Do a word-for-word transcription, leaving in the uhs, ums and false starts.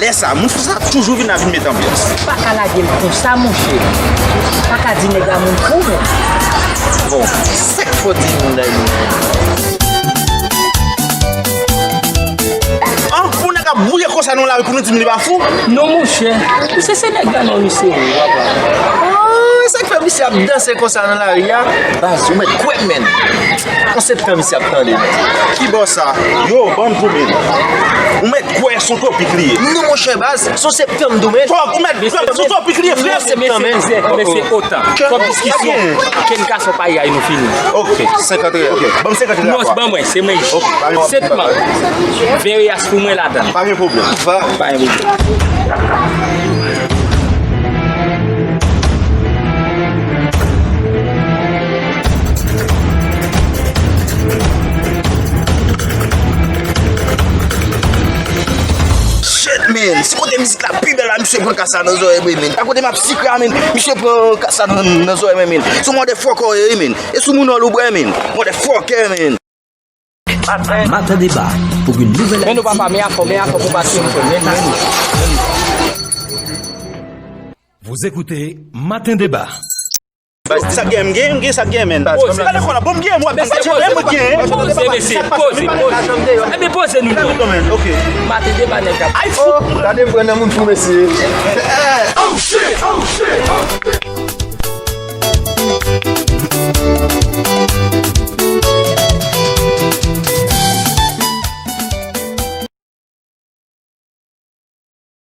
Lè sa, moun fou sa toujou vin la vin met anbyans. Pa ka lage l konsa, monchè. Pa ka di nèg la moun fou, non. Bon, sa k fò di moun nan moun fou? An, pou nèg ap bouye konsa nan lari pou nou di m li pa fou? Non, monchè. Ou se, se nèg la non, misye, wi, papa. Ah, sa k fè misye ap danse konsa nan lari a? Baz, ou mèt kwè m, menn. An septan misye ap tande. Ki bò sa? Yo, ban m di w, menn. Ou mèt kwè se yon topik li ye. Non, monchè, baz, se yon septan m di w, menn. Fòk ou mèt kwè se yon topik li ye, frè. Mesye, mesye, mesye, mesye, otan. Twòp diskisyon. Kenn gason pa yay nou fini. Ok, senkant reyèl. Ok, ban m senkant reyèl. Non, ban mwen, se mwen. Ok, pa gen pwoblèm. Sèt man. Ven reyèl pou mwen ladan. Pa gen pwoblèm. Pa gen pwoblèm. Shit, man. Se kote mizik la pi bèl la, misye pran kasa nan zòrèy mwen, man. A kote m ap sikre a, man, misye pran kasa nan, nan zòrèy mwen, man. Se yon motherfucker, wi, man. E sou moun ou bwè, man. Motherfucker, man. Matin Débat, pour une nouvelle... Men nou papa, men afò, men afò pou pati m. Vous écoutez Matin Débat. Sa gen, m gen, m gen, sa gen, men. Poze. Gade kò la, bon, m gen, m wè, m gen, m gen. Poze, mesye, poze, poze. Ebyen, poze nou. Ok. Matin Débat, nèg la. Ay, fou. Gade m pran nan moun fou, mesye. Oh, shit, oh, shit, oh, shit.